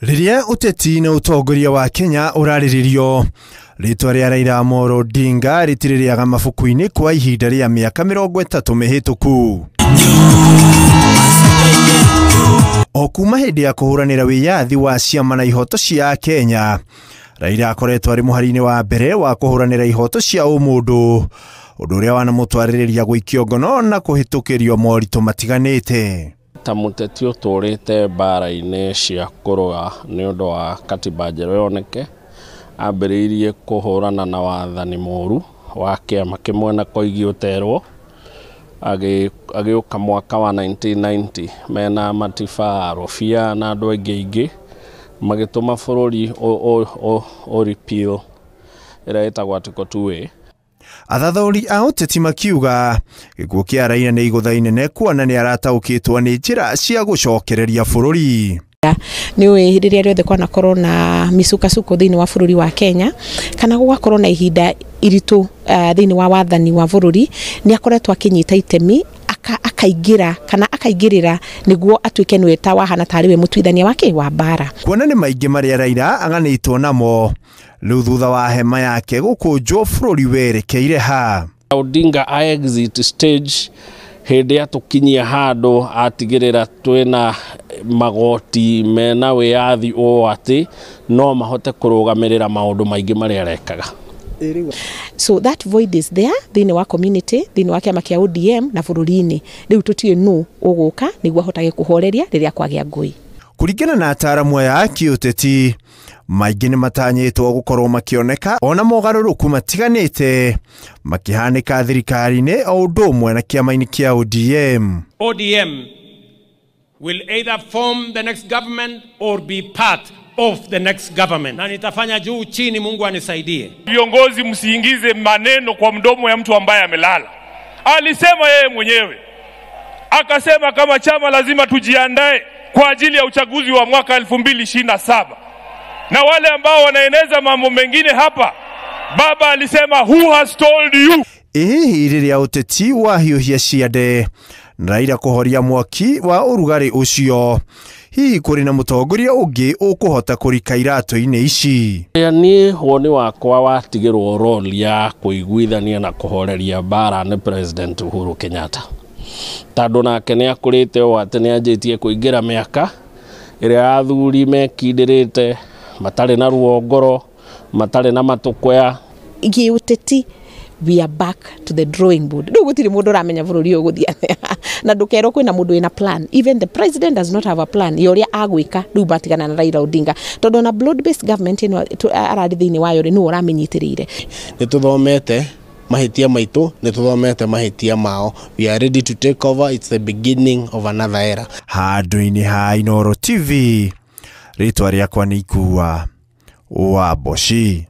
Rĩrĩa ũteti na ũtongoria wa Kenya ũrarĩrĩrio, rĩtwa rĩa Raila Amolo Odinga rĩtirĩ rĩaga mabuku-inĩ kwa ihinda rĩa mĩaka 30 mĩhĩtũku. O kuma hĩndĩ ya kũhũranĩra wĩyathi wa ciama na ihoto cia Kenya, Raila akoretwo arĩ mũhari-inĩ wa mbere wa kũhũranĩra ihoto cia ũmũndũ, ũndũ ũrĩa wanamũtwarĩrĩria gũikio ngono na kũhĩtũkĩrio moritũ matiganĩte. Ta mũteti ũtũrĩte mbara-inĩ cia kũrũa nĩ ũndũ wa katiba njerũ yoneke, ambĩrĩirie kũhũrana na wathani mũru wa kĩama kĩmwe na Koigi ũterwo, agĩũka mwaka wa 1990 mena Matiba, Rũbia na andũ aingĩ aingĩ magĩtũma bũrũri ũ repeal ĩrĩa ĩtagwo Article 2A. Athathaũri a ũteti makiuga gĩkuũ kĩa Raila nĩ igũtha inene kuona nĩ arataũkĩtwo nĩ njĩra cia gũcokereria bũrũri. Nĩ ũĩ rĩrĩa rĩothe kwanakorwo na micukasuko thĩinĩ wa bũrũri wa Kenya kana gũgakorwo na ihinda iritũ thĩinĩ wa wathani wa bũrũri, nĩ akoretwo akĩnyita itemi akaingĩra kana akaingĩrĩra nĩguo atuĩke nĩwe ta wahana tarĩ we mũtuithania wake wa mbara. Kuona nĩ maingĩ marĩa Raila aganĩtwo namo, rĩu thutha wa hema yake gũkũnjwo bũrũri werekeire ha. Odinga a exit stage hĩndĩ atũkinyia handũ atigĩrĩra twĩna magoti mena wĩyathi ũũ atĩ no mahote kũrũgamĩrĩra maũndũ maingĩ marĩa arekaga. So that void is there thĩinĩ wa community, thĩinĩ wa kĩama kĩa ODM na bũrũri-inĩ. Rĩu tũtiũĩ nũ ũgũka nĩguo ahotage kũhoreria rĩrĩa kwagĩa ngũĩ. Kũringana na ataaramu aya a kĩũteti, maingĩ nĩ matanyĩtwo gũkorwo makĩoneka ona mogarũrũku matiganĩte makĩhanĩka thirikari-inĩ o ũndũ ũmwe na kĩama-inĩ kĩa ODM. ODM will either form the next government or be part of the next government. Na nitafanya juu chini, Mungu anisaidie. Viongozi msiingize maneno kwa mdomo ya mtu ambaye amelala. Alisema yeye mwenyewe. Akasema kama chama lazima tujiandae kwa ajili ya uchaguzi wa mwaka 2027. Na wale ambao wanaeneza mambo mengine hapa, baba alisema who has told you? Ĩhihi rĩrĩa ũteti wahiũhia ciande, Raila kũhoria mwaki wa ũrugarĩ ũcio, hihi kũrĩ na mũtongoria ũngĩ ũkũhota kũrika iratũ-inĩ ici? Niĩ woni wakwa watigĩrwo role ya kũiguithania na kũhoreria mbara nĩ President Uhuru Kenyatta, tondũ nake nĩ akũrĩte ũũ atĩ nĩ anjĩtie kũingĩra mĩaka ĩrĩa athuri mekindĩrĩte, matarĩ na ruo ngoro, matarĩ na matũkũya. Gĩũteti, we are back to the drawing board. Rĩu gũtirĩ mũndũ ũramenya bũrũri ũyũ ũgũthiĩ atĩa. Na ndũkerwo kwĩna mũndũ wĩna plan. Even the president does not have a plan ya ũrĩa agwĩka rĩu matigana na Raila Odinga, tondũ ona broad based government ĩno ararĩ thĩinĩ wayo rĩ, nĩwe ũramĩnyitĩrĩire. Nĩ tũthomete mahĩtia maitũ, nĩ tũthomete mahĩtia mao. We are ready to take over. It's the beginning of another era. Handũ-inĩ ha Inooro TV, rĩtwa rĩakwa nĩ Ikua wa Mboci.